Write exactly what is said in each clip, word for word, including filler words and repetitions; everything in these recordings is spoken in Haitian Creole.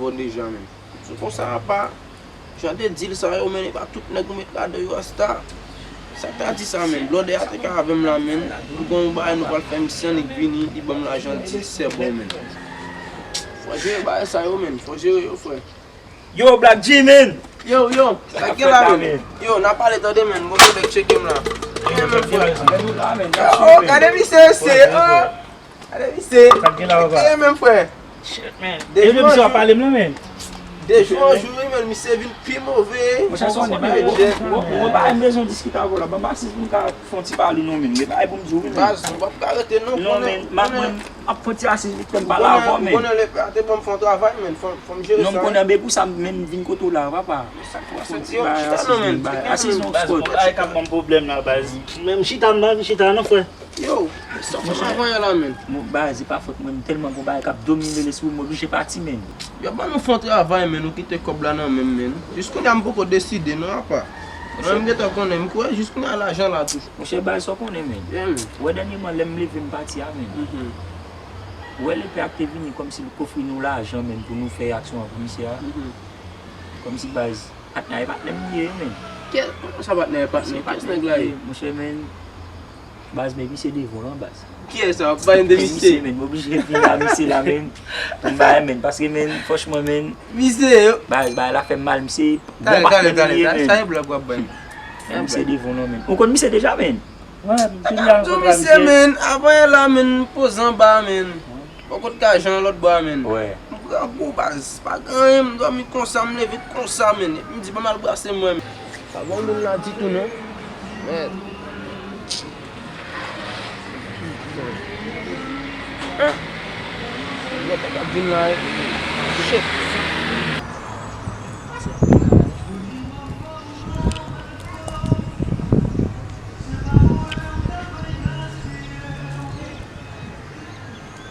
Bon, deja, men. Se konsa, apa, jan te di l sa yo, men, e pa tout nèg ou met ladan yo, rasta. Sa k ta di sa, men? Blòdè a te ka avè m la, men. Nou gen yon bagay nou pral fè, misye annik vini, li ban m lajan, l di, se bon, men. Fò jere bagay sa yo, men. Fò jere yo, frè. Yo, Black G, men! Yo, yo, sa k gen la, men? Yo, n ap pale, tande, men. Bon, bèk tcheke m la. Gen menm, frè. Yo, gade misye, se, oh! Gade misye. Sa k gen la, papa? Gen menm, frè. Shit, man. De jou an jou. Yo, misye w ap pale m lan, men. De jou an jou, wi, men, misye vin pi move. Monchè, se yon bagay, bon, bon, bon, bagay, m bezwen diskite avè w la. Ban m asiz pou m ka fè yon ti pale, non, men. Gen bagay pou m di w, wi, men. Baz, nou p ap ka rete, non, non, men, m ap, mwen, m ap fè yon ti asiz vit fè m pale avè w, men. Ou konnen lepè a te ban m fè yon travay, men, fò, fò m jere sa, wi. Non, m konnen, men pou sa m menm vin kote w la, papa. Sa k pase, yo, chita non, men. Asiz non, Scott. Baz, bagay k ap ban m pwoblèm la, baz. Menm chita m pa vin chita non, frè. Yo, sa w fè m avanyè la, men? Mon baz, se pa fòt mwen, m tèlman gon bagay k ap domine lespri m, m oblije pati, men. Yo ban nou fè yon travay, men, nou kite kòb la nan men m, men. Jis kounye a m poko deside, non, apa. Mwen, m gentan konnen, m kwè jis kounye a lajan la tou. Monchè, baz, sa w konnen, men. Yeah, men. Wè, dènyèman, lè m leve, m pati a, men. Mhm. Wè, lepè a te vini kòmsi l k ofri nou lajan, men, pou nou fè aksyon an pou misye a. Mhm. Kòmsi, baz, patnè a, e patnè m li ye, men. Kè, kòman sa patnè a, e patnè? Kiyès nèg la ye? Monchè, men, baz, men misye devan w lan, baz. Kiyès sa? W ap pale de misye? Misye, men, m oblije vin la, misye la, men. Pou m bay, men, paske, men, franchman, men. Misye, yo. Baz, bagay la fè m mal, misye. Bon patnè m li ye, men. Sa e blòk w ap bay. Men misye devan w lan, men. Ou konn misye deja, men? Wi, m te di a yon kontra misye, men. Avanyè la, men, m poze anba, men. Bò kot kajan lòt bò a, men. Wè. M pran gwo baz. Pa gen anyen, m dòmi konsa, m leve konsa, men. Epi m di, ban m al brase mwen. Pa gen moun la ditou, non. Men. Hein? Lòt nèg ap vin la, wi. Shit.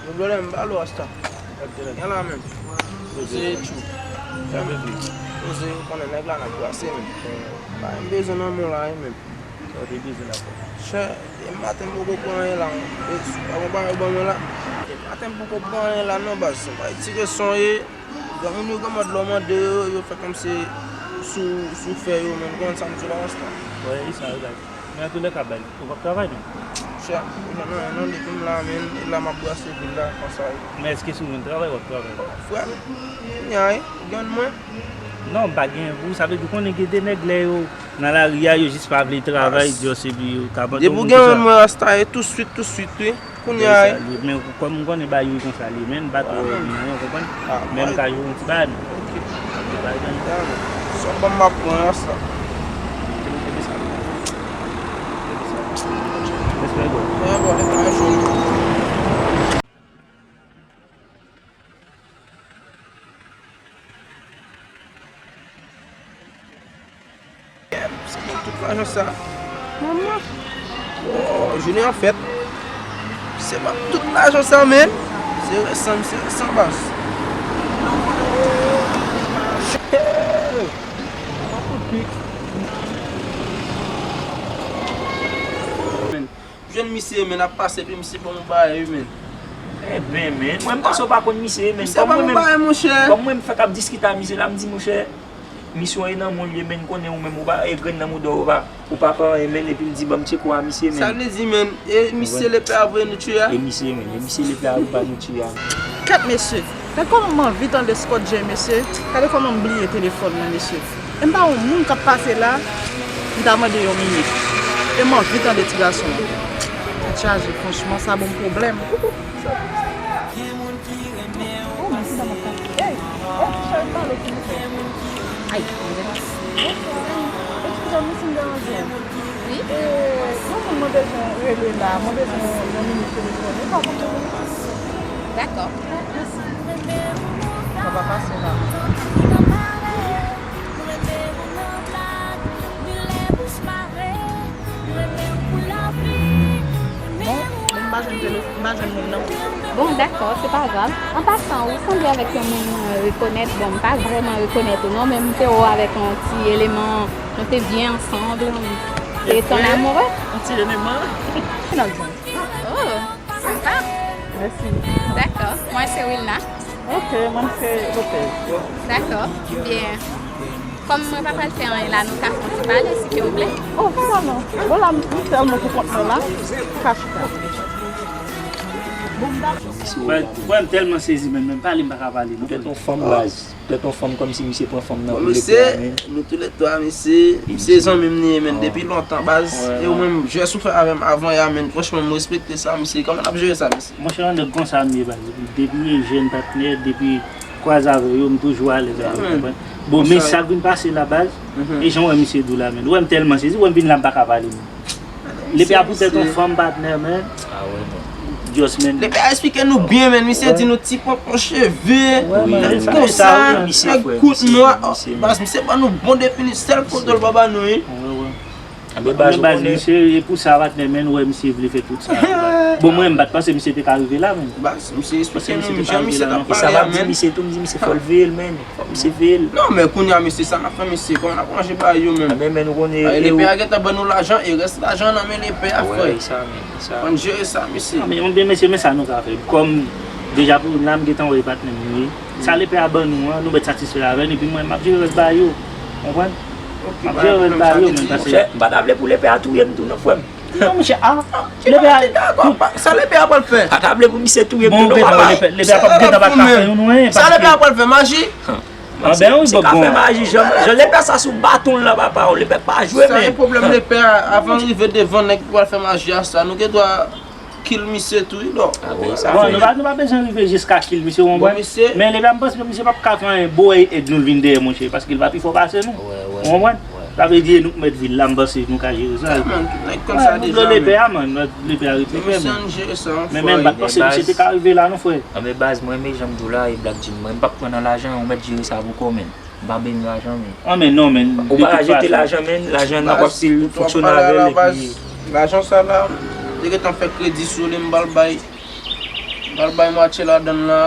Yo, blòdè, m ba lou asta. Gen la menm. Poze tchou. Poze, ou konnen nèg la n ap brase menm. Pa m bezwen nan men w la wi menm. Sa w te bezwen la frè? Chè, e maten m poko pran anyen la. E pa gon bagay ou ban mwen la. E maten m poko pran anyen la non baz. Se bay ti reson ye. Granmoun yo gen mòd lè w mande yo, yo fè kòmsi sou, sou fè yo menm. Ou konprann sa m di w la asta? Wi, e sa yo gade. Men antoulèka, baz, ou p ap travay non? Chè, ou nan anyen non, depi m la, men, e la m ap brase vil la, konsa. Men èske si w jwenn travay, w ap travay? Frè m, kounye a, wi, ou gen mwen? Non, m pa genyen pou ou, sa vle di, ou konnen gen de nèg lè yo nan lari a, yo jis pa vle travay, just epi yo ka abandone. Depi ou gen mwen, rasta, e tou swit, tou swit, wi. Kounye a, men kòm m konnen bagay yo konsa li ye, men m pa twò renmen anyen, ou konprann? Men m ka jwe yon ti bagay, men. Ok. Sa w ban m, m ap pran, rasta. Respè, bro. Se bon, tout lajan sa. Manman. Oh, jounen an fèt. Se pa tout lajan sa, men. Se resan, se resan, baz. Men. Jwenn misye, men, ap pase, epi misye ban m yon bagay, wi, men. Eben, men, mwen, m panse w pa konn misye, men. Misye ban m yon bagay, monchè. Kòm mwen, m fèk ap diskite a misye la, m di, monchè, misye w e nan moun li ye, men, konnen ou menm, ou pa, e grenn nan mouda w, ou pa, ou pa fè anyen, men, epi l di, ban m tcheke w a misye, men. Sa vle di, men, e misye lepè a voye nou tchwe a? E misye, men, e misye lepè a, ou pa nou tchwe a. Kèt, mesye, men kòman m anvi tande Scott J, mesye. Gade kòman m bliye telefòn mwen, mesye. E m pa yon moun k ap pase la, m ta mande yon minit. E m anvi tande ti gason an. Tèt chaje, franchman, sa ban m pwoblèm. Oh, mèsi dam ap pase. Ey, ey, ti cheri, pale, silvouplè. Ay, mwen gen pase. Bonswa. Eskize m, wi, si m deranje w. Wi? E, yon moun mwen bezwen rele la, mwen bezwen yon, yon minit telefone. Ou pa konn yon minit? Dakò. Mèsi. Sa va pase la. Bon, m pa jwenn telefòn, m pa jwenn moun nan. Bon, dakò, se pa grav. An pasan, ou sanble avèk yon moun mwen rekonèt. Bon, m pa vrèman rekonèt ou non, men m te wè w avèk yon ti eleman, nou te byen ansanm. Se ton amoureux? Yon ti eleman. Ki non l di? Oh, sympa. Mèsi. Dakò. Mwen se Wilna. Ok, mwen se Lopez. Dakò. Byen. Kòm mwen pa pral fè anyen la, nou ka fè yon ti pale, si ke w vle. Oh, vrèman. Bon, la, m sèlman pou kont mwen la. Ka chita. Bon, m dakò. Frè m tèlman sezi, men, men pale, m pa ka pale, non. Tèt yon fanm baz. Tèt yon fanm kòmsi misye pran fanm nan pou lepe a, men. Nou toulètwa, misye, misye zanmi m li ye, men, depi lontan, baz. E ou menm, jès ou fè avè m avan yè a, men, franchman, m respekte sa, misye. Kòman n ap jere sa, misye? Monchè, yon nèg konsa m ye, baz. Depi m jèn patnè, depi kwaze avè yo, m toujou alèz avè yo, konprann? Bon, men sa k vin pase la, baz, e jan w wè misye di w la, men. Ou wè m tèlman sezi, ou wè m vin la, m pa ka pale, men. Lepe a poutèt yon fanm, patnè, men. Just, men. Lepe a eksplike nou byen, men. Misye di nou ti ponpon cheve, nèg konsa, nèg kout nwa. Baz, misye ban nou bon defini, sèl kote l pa ba nou, wi. Anben, baz, misye, e pou sa, patnè, men, ou wè misye vle fè tout sa. Bon, mwen, m pa t panse misye te ka rive la, men. Baz, misye eksplike nou jan misye t ap pale a, men. Misye tou, m di misye fò l veye l, men. Fò misye veye l. Non, men kounye a, mesye, sa n ap fè, mesye? Kòman n ap ranje bagay yo menm? Anben, men, nou konnen. Lepe a gentan ban nou lajan, e rès lajan nan men lepe a, frè. Fò n jere sa, mesye. Anben, mesye, men sa nou ka fè. Kòm deja pou la, m gentan wè e patnè m, wi. Sa lepe a ban nou an, nou mèt satisfè avè l, epi mwen, m ap jere rès bagay yo. Konprann? M ap jere rès bagay yo, men, paske. Monchè, m pa ta vle pou lepe a touye m tou, non, frè m. Non, monchè, a. Lepe a, sa lepe a pral fè? A ta vle pou misye touye m tou, non, papa. Lepe a p ap gentan pa ka fè yon nou anyen, paske. Sa lepe a pral fè, maji? Anben, wi, se ka fè maji, jan, jan lepe sa sou baton l la, papa, lepe pa jwe, men. Sa e pwoblèm lepe a, avan rive devan nèg ki pral fè maji a sa, nou gen dwa kill misye tou, wi, non. Bon, nou pa, nou pa bezwen rive jiska kill misye, ou konprann? Men lepe a, m panse misye p ap ka fè anyen, bon, e, e nou vin dèyè, monchè, paske l pa pi fò pase nou. Ou konprann? Sa vle di, e nou k mèt vil la, m panse nou ka jere sa. Nèg konn sa deja, nou vle lepe a, man, lepe a ret lepe, men. Men, men, m pa t panse misye te ka rive la, non, frè. Anben, baz, mwen, men, jan m di w la, e Black Jim, mwen, m p ap pran nan lajan, ou mèt jere sa pou kò w, men. M pa beni lajan, men. Anben, non, men. Ou pa ka jete lajan, men, lajan nan w ap stil fonksyone avè l, epi. Lajan sa la, te gentan fè kredi sou li, m ba l bay. M ba l bay mwatye ladan l la.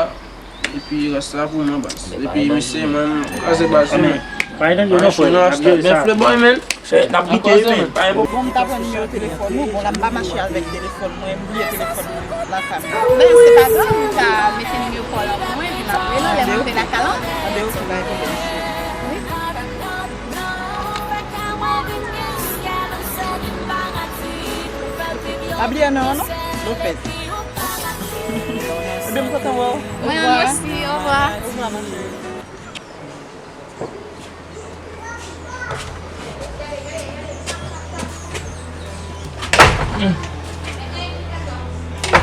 Epi rès la pou mwen, baz. Epi misye, mwen, kraze baz mwen. Pa gen danger non, frè. N ap jere sa. Bèf le boy, men. N ap kite wi, men. Pa gen pwoblèm. Bon, m ta pran nimewo telefòn ou. Bon, la, m pa mache avèk telefòn mwen. M bliye telefòn mwen lakay mwen. Men se pa grav, ou ka mete nimewo pa w la pou mwen, epi m ap rele w lè m rive lakay la. Anben, ok, pa gen pwoblèm. Wi. Pa bliye non, non? Lopez. Ebyen, m kontan wè w. Mwen osi, ovwa. Ovwa, ma chérie.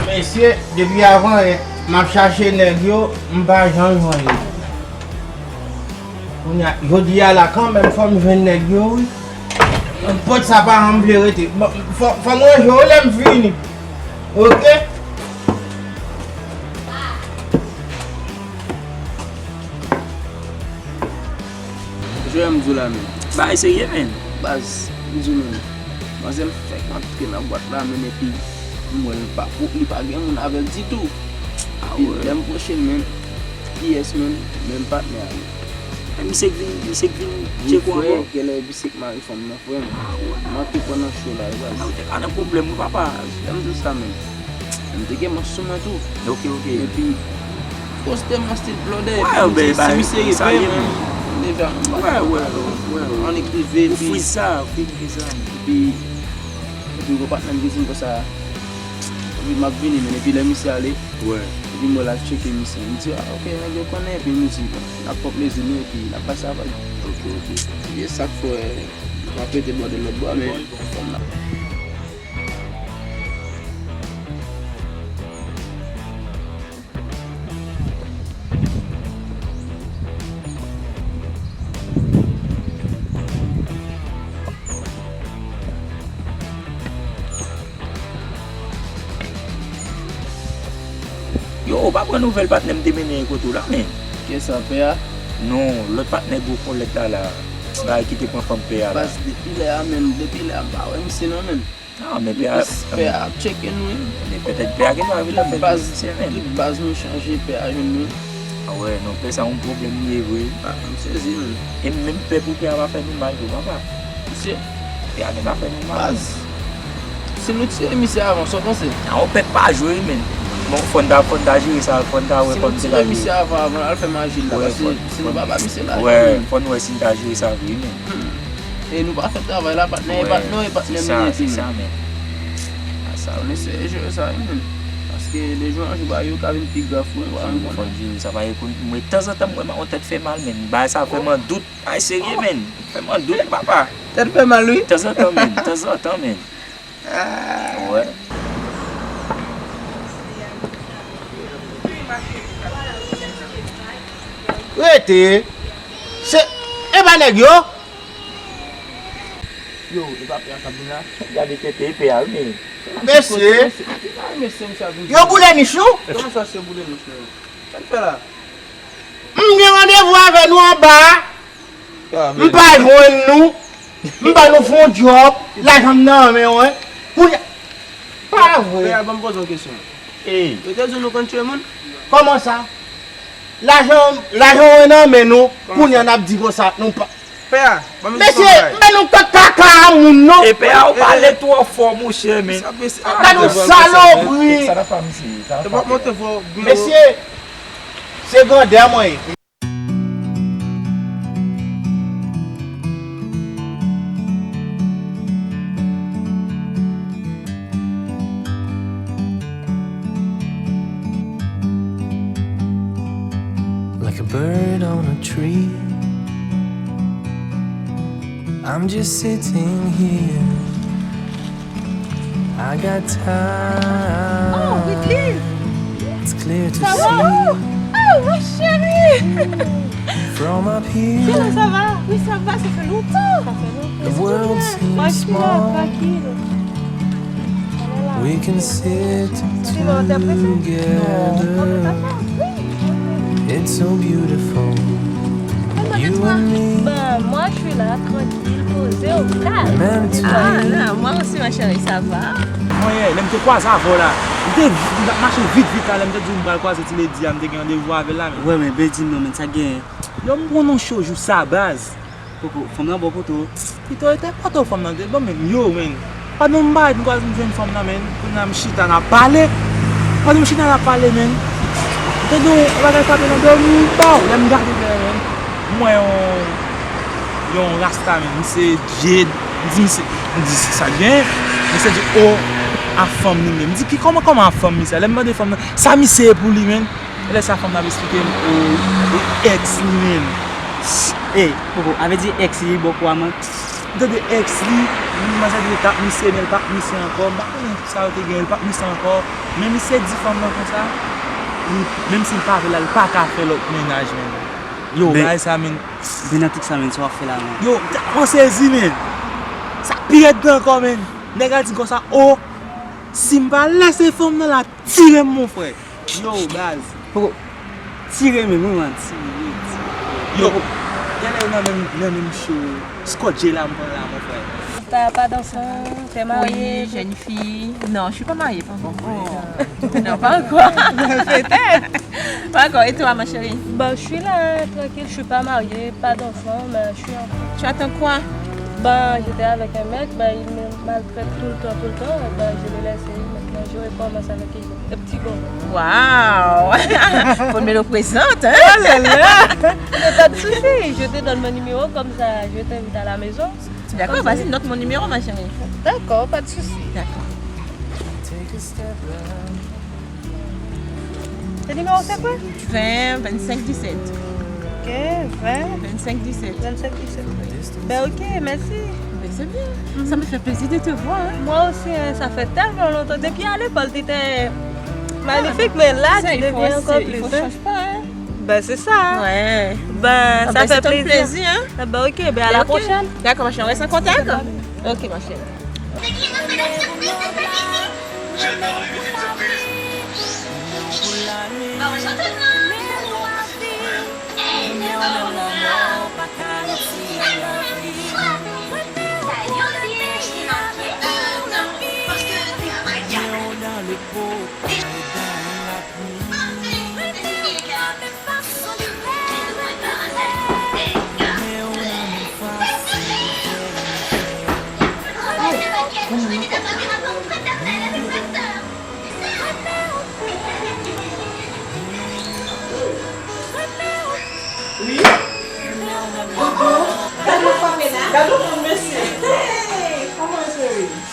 Mesye, depi avan yè, m ap chache nèg yo, m pa janm jwenn yo. Kounye a, jodi a la, kanmenm, fò m jwenn nèg yo, wi. Pòt sa pa janm vle rete. Bon, fò, fò m ranje w lè m fini. Oke? Jwè m di w la menm. Bagay serye, menm. Baz, m di w menm. Manzè m fèk antre nan bwat la, menm, epi m wè l pa pou, li pa gen moun avè l ditou. Epi lè m pwoche l menm, kiyès menm? Menm patnè a menm. E misye k vin, misye k vin tcheke w ankò? Wi, frè, genlè misye k mare fanm nan, frè m. M antre pran nan cho la, wi, baz. Ou te ka nan pwoblèm, wi, papa. Lè m di w sa menm. M te gen manch sou mwen tou. Ok, ok. Epi, poste m an stil blòdè, epi m di, si misye rive, men, deja, m pa t annik rive, epi, epi, epi gwo patnè m ki di m konsa, epi m ap vini, men, epi lè misye ale, epi m wè l al tcheke misye. M di, a, ok, nèg yo konnen, epi m di, bon, n ap pran plezi nou, epi n ap pase avè l. Ok, ok. E sa k fè, m ap rete bòde lòt bò, men, fanm nan. Yo, ou pa pran nouvèl patnè m te mennen kote w la, men. Kiyès sa, pè a? Non, lòt patnè gwo kòlèt la, la. Bagay ki te pran fanm pè a la. Baz, depi lè a, menm, depi lè a, m pa wè misye non, menm. Ah, men pè a, pè a ap tcheke nou, wi. Men petèt pè a gen dwa vin la fè vizit semèn. Tout baz nou chanje, pè a jwenn nou. Ah wè, non, pè sa yon pwoblèm li ye vre. Ah, m sezi, menm. E menm pè pou pè a pa fè nou mal tou, papa. Misye. Pè a gen dwa fè nou mal. Baz. Si nou tire misye avan, sa w panse? Ah, yon pè k pa jwe, wi, menm. Fò n ta, fò n ta jere sa, fò n ta wè kòman se ta jere. Si nou tire misye avan, avan l al fè maji l la, paske sinon papa misye la. Wè, fò n wè si n ta jere sa vre, men. E nou pa fè travay la, patnè, e patnè, e patnè m li ye tou, men. Sa, men. Sa, men se jere sa, wi, men. Paske de jou an jou, bagay yo ka vin pi grav pou nou, pa menm konnen. Fò n jere sa, paske mwen, tanzantan, mwen, yon tèt fè mal, men. Bagay sa fè m an dout. Ay, serye, men. Fè m an dout, papa. Tèt fè mal, wi. Tanzantan, men. Tanzantan, men. Wè. Rete. Se, e pa nèg yo? Yo, e pa pè a k ap vin la? Gade tete, e pè a, wi, men. Mesye. Yo boule nich nou? Kòman sa se boule nich nou? Sa n fè la? M gen randevou avè nou anba a. M pa jwenn nou. M ba nou fè yon djòb. Lajan m nan men w, wi. Kounye a, pa vre. Pè a, ban m poze yon kesyon. Yo te di w nou konn tiye moun? Kòman sa? Lajan, lajan w nan men nou. Kounye a n ap di konsa, nou pa. Pè a, ban m di w yon bagay. Mesye, men nou tank kaka a moun, non. E pè a, ou pale twò fò, monchè, men. Gade yon salopri. Sa nan fè misye, sa nan fè misye. Mesye, se grandè mwen ye. Like a bird on a tree. I'm just sitting here. I got time. Oh, Whitney! It's clear to see. Ça va? Oh, oh, ma chérie! From up here, ça va? Oui, ça va, ça fait longtemps. Ça fait longtemps. The world seems small. Tranquille. We can sit together. It's so beautiful. You and me. Bon, moi, je suis là, tranquille, posé, au calme. Même tu. Ah, non, moi aussi, ma chérie, ça va. Mwen, lè m te kwaze avè w la, m te, m t ap mache vit, vit la, lè m te di w m pral kwaze Ti Lady a, m te gen randevou avè l la, men. Wè, men, ben, di m non, men, sa gen. Yo, m pran yon cho jou sa, baz. Poko, fanm nan bon poto. Pito, e te poto fanm nan te bon, men yo, men. Pandan m parèt, m kwaze m jwenn fanm nan, men. Kounye a m chita, n ap pale. Pandan m chita, n ap pale, men. M tande yon bagay frape nan do m, baw, lè m gade dèyè, men. M wè yon, yon rasta, men. Misye djed. M di misye, m di, "Sa k gen?" Misye di, "O, a fanm li menm." M di, "Ki, kòman, kòman a fanm misye?" Lè m mande fanm nan, sa misye ye pou li, men. E lè sa fanm nan ap esplike m, o, e èks li menm. E, poko, a vle di èks li bò kou a man. M tande èks li, manzè di l t ap misye, men l p ap misye ankò. M pa konnen sa yo te gen, l p ap misye ankò. Men misye di fanm nan konsa, li, menm si l pa vle l, li pa ka fè lòt mennaj, men. Yo, bagay sa, men. Ben nan tout sa, men, sa w ap fè la, men. Yo, m sezi, men. Sa pi rèd ankò, men. Nèg la di konsa, o, si m pa lèse fanm nan la tire m, mon frè. Yo, baz. Poko tire menm, wi, man. Tire, tire. Yo, genlè nan menm, nan menm cho. Scotch la m pran la, mon frè. T'as pas d'enfant, t'es marié? Oui, j'ai une fille. Non, je suis pas mariée, pas encore. Non, pas encore. Peut-être. Pas encore. Et toi, ma chérie? Bah, je suis là, hein, tranquille. Je suis pas mariée, pas d'enfant, mais je suis en couple. Tu attends quoi? Bah, j'étais avec un mec, bah, il me maltraite tout le temps, tout le temps. Bah, je l'ai laissé. Maintenant, je recommence avec un petit bon. Waouh! Faut me le présenter, hein? Oh là là! Mais pas de souci, je te donne mon numéro, comme ça, je t'invite à la maison. D'accord, vas-y, note mon numéro, ma chérie. D'accord, pas de souci. D'accord. Le numéro, c'est quoi? Vingt, vingt-cinq, dix-sept. Ok, vingt. Vingt-cinq, dix-sept. Vingt-cinq, dix-sept. Ben, ok, merci. Ben, c'est bien. Ça me fait plaisir de te voir, hein. Moi aussi, hein, ça fait tellement longtemps. Depuis à l'école, tu étais magnifique, mais là, tu deviens encore plus, hein. Ça, il faut, il faut changer pas, hein. Ben, c'est ça, hein. Ouais. Ben, ça fait plaisir, hein. Ah ben, ok, ben, à la prochaine. D'accord, ma chérie, on reste en contact. Ok, ma chérie.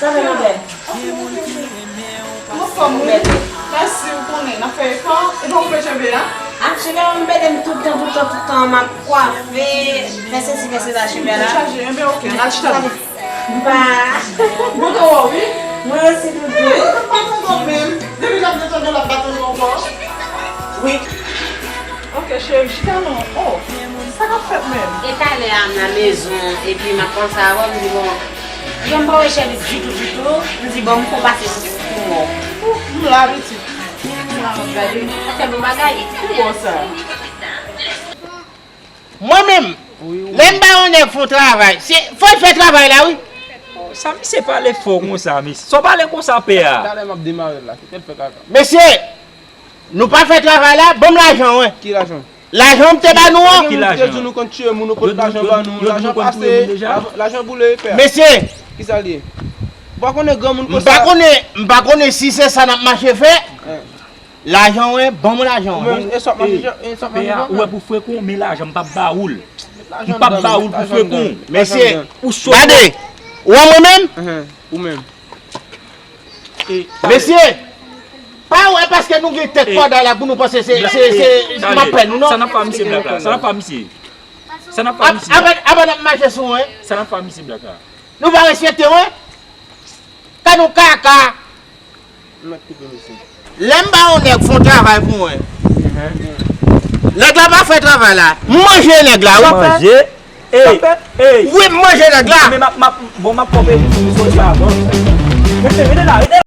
Sa fè, ma belle? Anfòm, wi. Mèsi, ou konnen, n ap fè efò. E bon, ou pe cheve a? Ah, cheve a, m pede m tout tan, tout tan, tout tan, m ap kwafe, fè sesi, fè sela, cheve a la. Chaje, enben, oke, n al chita. M pa. Mwen te wè w, wi. Mwen osi, doudou. Wi, m pa kontan menm. Depi jan m te tande l ap bat nou ankò. Wi. Oke, cheri, chita non. Oh, sa k ap fèt menm? E talè a m nan mezon, epi m ap panse avè w, m di, bon, jan m pa wè Chèlif ditou, ditou, m di, bon, m fon pase sou, sou mò. Ou, m la, pitit. M la, m ap gade. Sa fè bon bagay. Ou wè sa. Mwen menm, wi, wi, lè m ba yon nèg fon travay, se, fò l fè travay la, wi. Sa misye pale fò konsa, mesye? Sa w pale konsa, pè a? Talè m ap demare l la, se tèt fè kaka. Mesye, nou pa fè travay la, ban m lajan, wi. Ki lajan? Lajan m te ba nou an. Ki lajan? Yo di nou konn tiye moun, nou pot lajan ba nou. Lajan pase, lajan boule, pè a. Mesye. Kisa l ye? Ou pa konnen granmoun konsa? M pa konnen, m pa konnen si se sa n ap mache fè. Lajan w, ban m lajan w. Ou menm, e sa w ap mache, e sa w ap mache fè? Ou wè pou frekan, men lajan m p ap ba ou l. M p ap ba ou l pou frekan. Mesye, ou cho. Gade, ou wè mwen menm? Ou menm. Mesye, pa wè paske nou gen tèt kòday la pou nou panse se, se, se, m ap pè nou, non? Sa n ap fè misye blak la? Sa n ap fè misye? Sa n ap fè misye? Apa, apa n ap mache sou mwen? Sa n ap fè misye blak la? Nou pa respekte mwen? Ka nou kaka. Lè m ba yon nèg fon travay pou mwen. Nèg la pa fè travay la. M manje nèg la, wi. Manje? Ey, ey. Wi, m manje nèg la. Men m ap, m ap, bon, m ap kanpe pou m soti avan. Mesye, rete la, rete la.